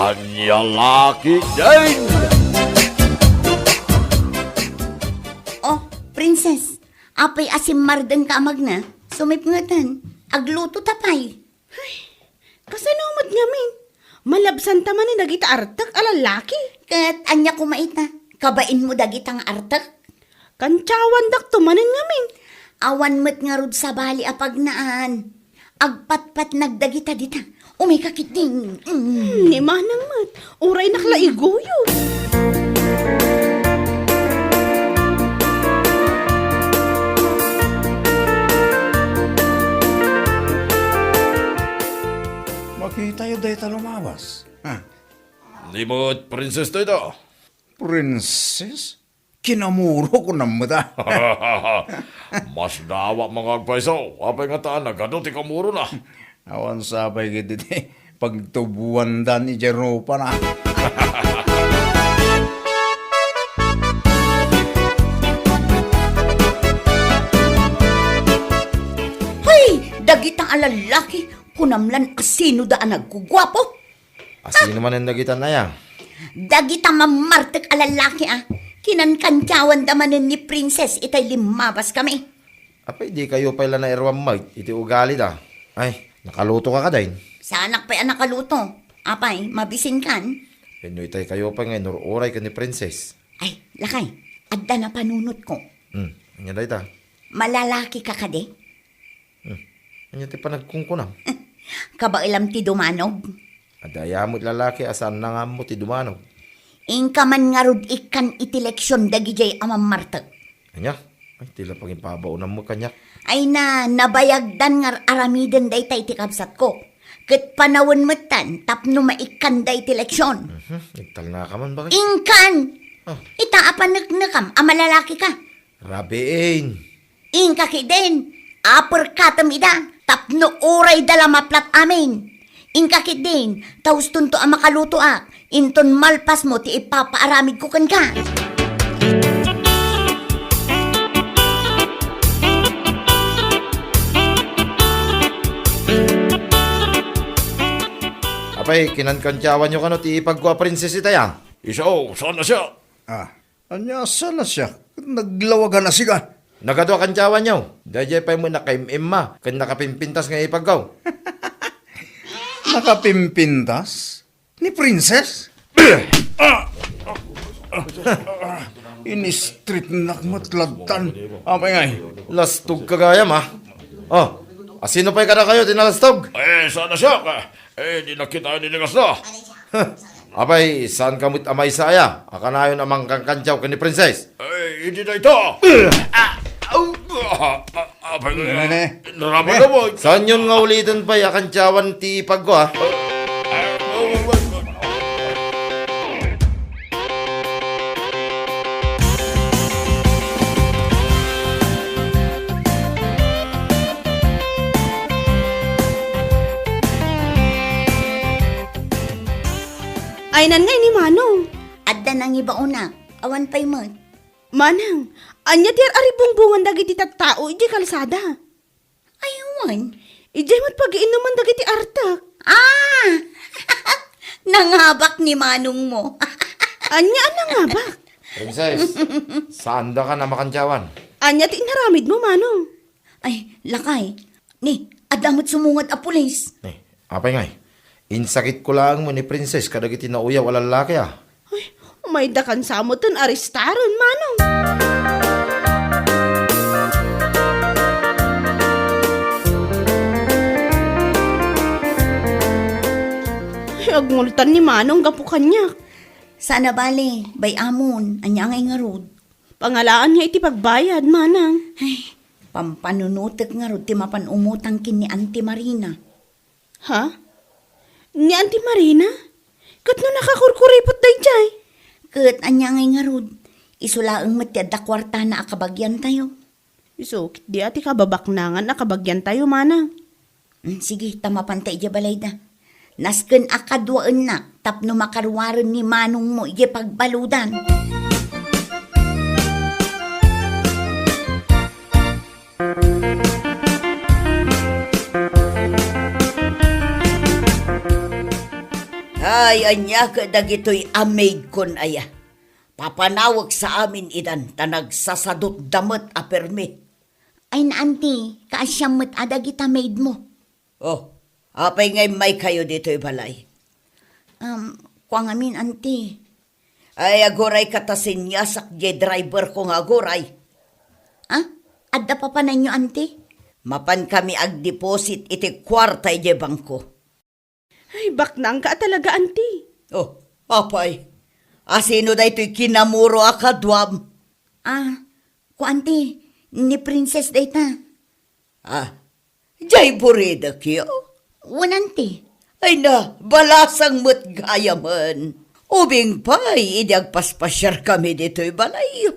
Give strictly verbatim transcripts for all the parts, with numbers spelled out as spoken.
Ania la ketdin? Oh, Princess, apay a simmardenka a magna? Sumipngeten, agluto ta pay. Ay, kasano met ngamin? Malabsanta manen dagita artek a lallaki. Ket ania koma ita? Kabainmo dagita nga artek? Kantiawandakto manen ngamin. Awan met ngarud sabali a pagnaan. Agpatpatnag dagita dita. Umay ka ketdin. Mm. Hmm, ni manang met. Uraynak la iguyo. Makitayo dayta lumabas. Ha? Ni met princess dayta. Princess? Kinamuro ko nameta. Masdawa nga agpayso, apay ngata nagadu ti kamurona. Awan sapay ketdi ti pagtubuandan idiay rupana. Hay! Dagita a lallaki, kunam lan a sinoda a nagguguapo. A sino manen dagita, aya? Dagita mammartek a lallaki a kinankantiawanda manen ni Princess itay limmabas kami. Apay, dikayo pay la nairuam met iti ugalida? Ay, nakaluto ka kadin? Saanak pay a nakaluto. Apay, mabisinkan? Wenno itay kayo pay nga inur-uray ken ni Princess? Ay, lakay, adda napanunotko. Hmm, ania dayta? Malalaki ka kadi? Hmm. Ania ti panagkunkunam? Kabaelam ti dumanog? Adda aya met lalaki a saanna nga ammo ti dumanog? Inka man ngarud ikkan iti leksion dagidiay a mammartek. Ania? Ay, ti la pangipabaonam met kaniak. Ay na, nabayagdan nga ar-aramiden dayta iti kabsatko. Ket panawen metten tapno maikkanda iti leksion. Mhm, nagtalnaka man, bakit? Inkan! Ah. Ita a paneknekam a malalaki ka. Rabiin. Inka ketdin, aperkatem ida, tapno urayda la maplat amin. Inka ketdin, ta ustonto a makalutoak, inton malpasmo ti ipapaaramidko kenka. Apay, kinankantiawanyo kano ti ipagko a princess itay a? Isu, saan a siak? Ah. Ania, saan a siak? Naglawagan a sika. Nagadu a kantiawanyo. Daydiay pay met nakaim-imma ken nakapimpintas nga ipagko. Nakapimpintas? Ni Princess? Ah! Inistripnak met ladtan. Apay ngay? Lastog ka gayam, a. Oh, a sino pay kadakayo ti nalastog? Eh, saan a siak? Eh, di nakita ni Ligas na. Apay, saan ka met a maysa aya a kanayon a mangkankantiaw ken ni Princess? Ay, idi dayta. Ah, au, ah, ah, apay, ne, ne, ne. Narama na mo. Saanyon nga uliten pay a kantiawan ti ipagko, a? Aynan ngay ni Manong. Adda nangibaonak. Awan pay met. Manang, ania ti ar-aribungbungan dagiti tattao idiay kalsada? Ay, wen. Idiay met pagiinnuman dagiti artek. Ah! Nangabak ni manongmo. Ania a nangabak? Princess, saandaka a makantiawan. Ania ti inaramidmo, Manong? Ay, lakay. Ni, adda met sumungad a pulis. Ni, apay ngay? Insakitko laeng met ni Princess kadagiti nauyaw a lallaki, a. Ay, maydakan sa metten arestaren, Manong. Ay, agngultan ni Manong gapu kaniak. Saan a bale, bay-amon, ania ngay ngarud? Pangalaan nga iti pagbayad, Manang. Ay, pampanunotek ngarud ti mapan umutang ken ni Auntie Marina. Ha? Ni Auntie Marina? Ket no nakakurkuripot daydiay? Ket ania ngay ngarud? Isu laeng met ti adda kuartana a kabagiantayo. Isu, ket di a ti kababaknangan a kabagiantayo, Manang. Mm, sige, ta mapanta idiay balayda. Nasken a kaduaennak tapno makaruaren ni manongmo idiay pagbaludan. Ay, ania ket dagitoy a maidkon aya? Papanawek sa amin idan ta nagsasadutda met a permi. Ay na, anti, kaasiam met a dagita maidmo. Oh, apay nga immaykayo ditoy balay? Um, kua ngamin, anti. Ay, aguray ka ta siniasak diay driver ko nga aguray. Ah? Adda papananyo, anti? Mapan kami agdeposit iti kuarta idiay bangko. Ay, baknang ka talaga, anti. Oh, apay. Asino daytoy kinamuro a kaduam? Ah, ku anti, ni Princess dayta. Ah, jay buridekyo? Wen, anti. Ay na, balasang met gayamen. Ubing pay, idi agpaspasiar kami ditoy balay.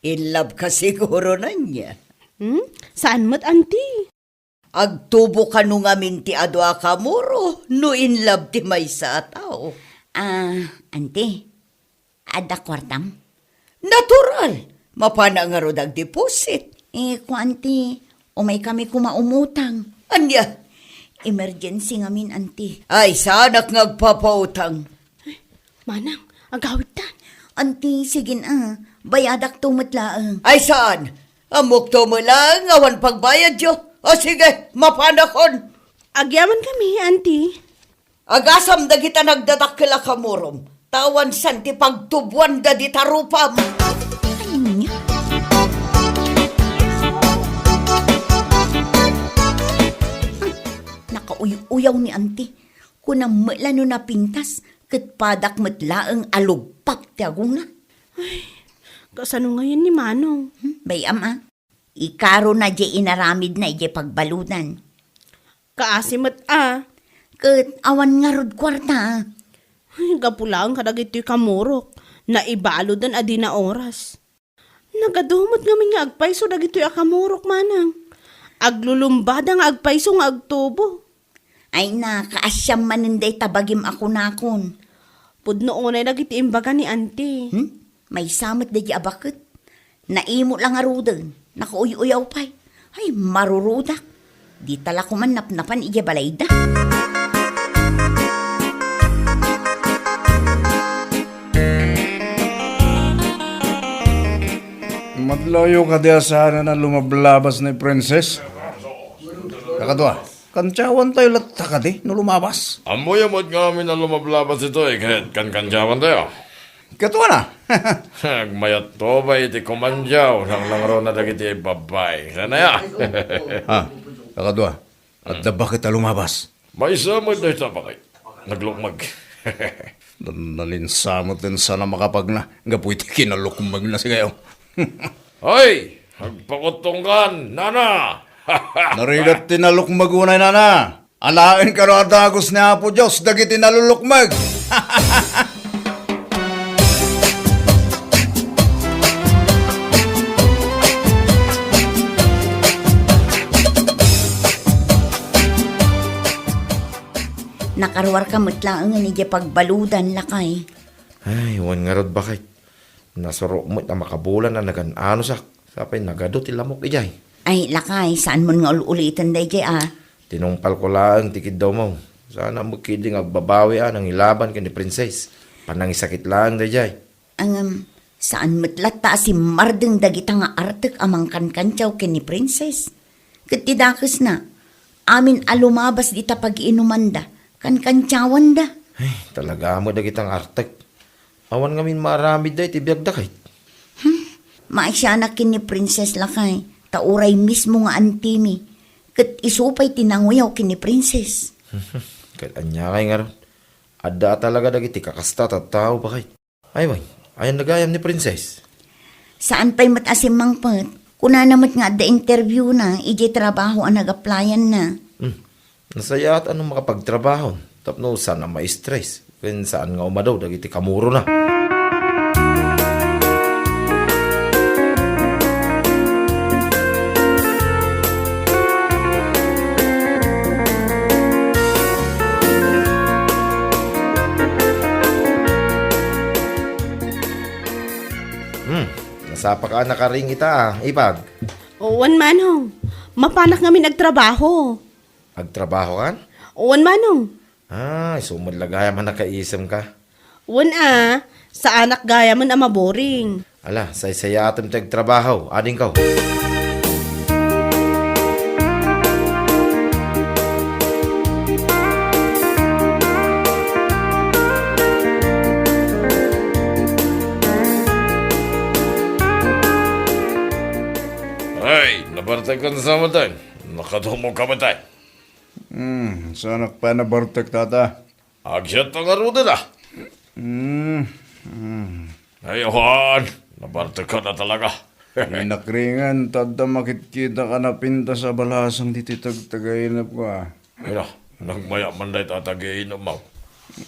In love ka siguro, ania? Hmm? Saan met, anti? Agtubo kano ngamin ti adu a kamuro no in love ti maysa a tao? Ah, anti, adda kuartam? Natural! Mapana ngarud agdeposit. Eh, ku anti, umay kami koma umutang. Ania? Emergency ngamin, anti. Ay, saanak nga agpapautang. Manang, agawidta. Anti, sige na. Bayadakto met laeng. Ay, saan? Ammokto met laeng awan pagbayadyo. O sige, mapanakon. Agyaman kami, anti. Agasam dagita nagdadakkel a kamurom. Ta awan saan ti pagtuboanda dita rupam. Ay, nia? Nakauy-uyaw ni anti. Kunam met la no napintas, ket padak met laeng a lugpak ti aguna. Ay, kasano ngayen ni Manong? Hmm, bay-am a. Ikarona diay inaramidna idiay pagbaludan. Kaasi met a. Ket awan ngarud kuarta a. Ay, gapu laeng kadagitoy kamurok, naibaludan a dina oras. Nagadu met ngamin nga agpayso dagitoy a kamurok, manang. Aglulumbada nga agpayso nga agtubo. Ay na, kaasiam manen dayta bagim a kunakon. Pudno unay dagiti imbaga ni anti. Hmm? Maysa met daydi a baket. Naimo la ngaruden, nakauy-uyaw pay. Ay, marurudak. Dita la koman napnapan idiay balayda. Madlayo kadi a saanen a lumablabas ni Princess? Kakadua, kantiawantayo latta kadi no lumabas? Ammoyo met ngamin a lumablabas itoy ket kankantiawantayo. Ket wana. Agmayatto pay iti kumantiaw, nangnangruna dagiti babbai. Sana ya? Ha, kakadua, adda baket a lumabas? Maysa met dayta baket. Naglukmeg. Nalinsa met ti saan a makapagna gapu iti kinalukmegna, sigayo. Hoy! Agpakuttongkan, nana! Narigat ti nalukmeg unay, nana. Alaen kano a dagus ni Apo Dios dagiti nalulukmeg. Nakaruarka met laengen idiay pagbaludan, lakay. Ay, wen ngarud, baket. Nasurok met a makabulan a nagan-anosak. Sapay nagadu ti lamok idiay. Ay, lakay, saanmon nga ul-uliten daydiay a. Tinungpalko laeng ti kiddawmo. Saan met ketdi nga agbabawi a nangilaban ken ni Princess. Panangisakit laeng daydiay. Ngem, saan met latta a simmardeng dagita nga artek a mangkankantiaw ken ni Princess. Ket ti dakesna, amin a lumabas dita pagiinumanda, kankantiawanda. Ay, talaga met dagita nga artek. Awan ngamin maaramidda iti biagda, ket. Hmm, maasianak ken ni Princess, lakay, ta uray mismo nga antimi, ket isu pay ti nanguyaw ken ni Princess. Ket ania ngay ngarud? Adda a talaga dagiti kakasta a tattao, baket. Ay, wen, ayanna gayam ni Princess? Saan pay met a simmangpet. Kunana met nga adda interviewna idiay trabaho a nag-applyanna. Hmm. Nasayaat a no makapagtrabahon tapno saan a ma-stress ken saan nga umadaw dagiti kamurona. Hmm, nasapaka a nakaring ita, a, ipag. Wen, manong. Mapanak ngamin agtrabaho. Agtrabahokan? Wen, manong. Ah, isu met la gayam a nakaisemka. Wen a, saanak gayamen a maboring. Ala, saysayatem ti agtrabaho, adingko. Ay, nabartek ka sa amin. Nakadumog ka ba, tay? Hmm, saanak pay a nabartek, tata? Agyat ta ngaruden a. Hmm, hmm. Ay, awan, nabartek ka na talaga. Inakringan, tadda makitkitak a napintas a balasang ditoy tagtagainep ko, a. Ay na, nagmayat man dayta a tagainep, maw.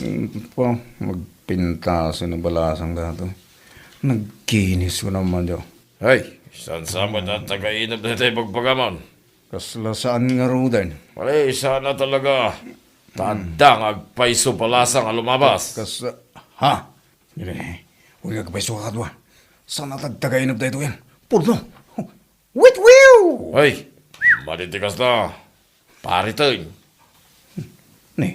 Hmm, pa, nagpintas a balasang daytoy. Nagkinis ko naman, yo. Ay, saan sa met a tagainep dayta a bagbagamon? Kasla saan ngaruden? Wala, saan a talaga. Ta adda nga agpayso balasang a lumabas. Kas-, ha? Dire, wen nga agpayso a kadua. Saan a tagtagainep daytoyen? Pudno. Wit wiw! Ay, madi ti kasta. Pariten. Ne,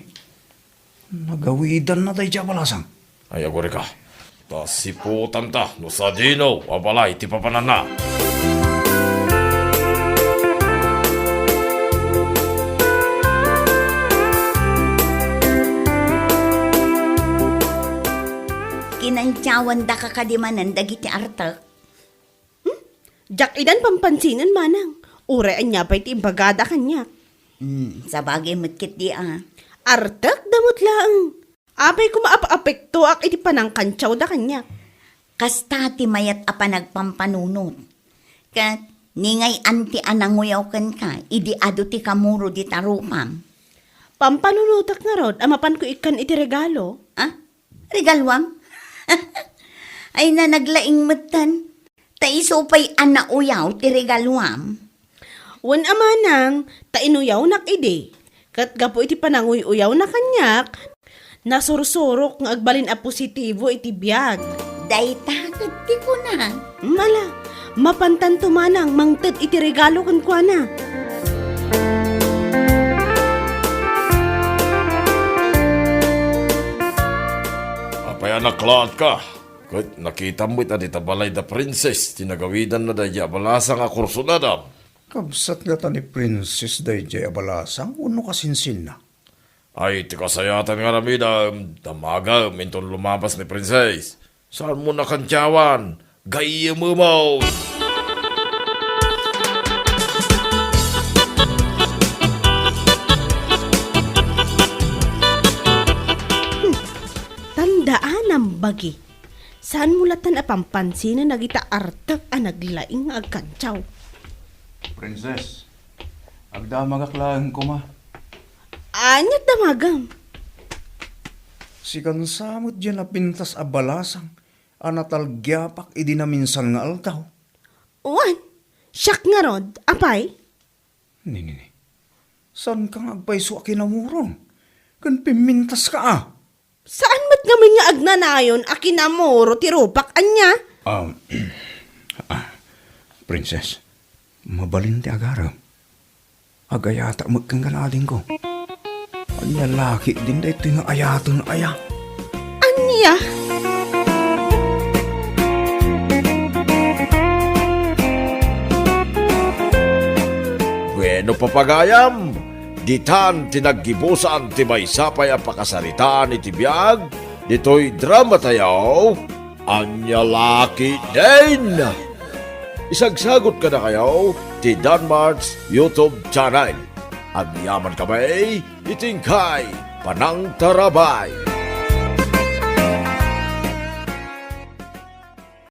nagawidanna daydiay a balasang. Ay, agurika. Ta siputanta no sadino a balay ti papananna. Kinantiawandaka kadi manen dagiti artek? Hmm? Diak idan pampansinen, manang. Uray ania pay ti imbagada kaniak. Hmm, sabagay met ketdi a. Artek da met laeng. Apay koma ap-apektoak iti panangkantiawda kaniak. Kasta ti mayat a panagpampanunot. Ket ningay-an ti a nanguyaw kenka idi adu ti kamuro dita rupam. Pampanunotak ngarud a mapanko ikkan iti regalo. Ah? Regaluam? Ay na, naglaing metten. Ta isu pay a nauyaw ti regaluam. Wen a manang, ta inuyawnak idi. Ket gapu iti pananguy-uyawna kaniak, nasursurok nga agbalin a positibo iti biag. Dayta ket ti kuna. Mala, mapantanto manang mangted iti regalo kenkuana. Apay a naklaatka? Ket nakitam met a dita balay da Princess ti nagawidanna daydiay a balasang a kursunadam. Kabsat ngata ni Princess daydiay a balasang wenno kasinsinna? Ay, ti kasayatan nga aramidem, damagem inton lumabas ni Princess. Saanmo nakantiawan, gayyememon! Hmm, tandaanam, bagi. Saanmo latta a pampansinen dagita artek a naglaing nga agkantiaw? Princess, agdamagak laeng koma. Ania't damagem? Sikan sa met diay napintas a balasang a natalgiapak idi naminsan nga aldaw. Wen, siak ngarud, apay? Ni, ni, ni. Saanka nga agpayso a kinamuro? Ken pimmintaska a. Saan met ngamin nga agnanayon a kinamuro ti rupak, ania? Um, ah, Princess, mabalin ti agarem. Agayatak met kenka, adingko. Ania la ketdin daytoy nga ayaten aya? Ania? Bueno, papagayam, ditan ti naggibusan ti maysa pay a pakasaritaan iti biag ditoy dramatayo, Ania la ketdin? Isagsagot kadakayo ti Danmart's YouTube channel. Agyaman kami iti inkay panangtarabay.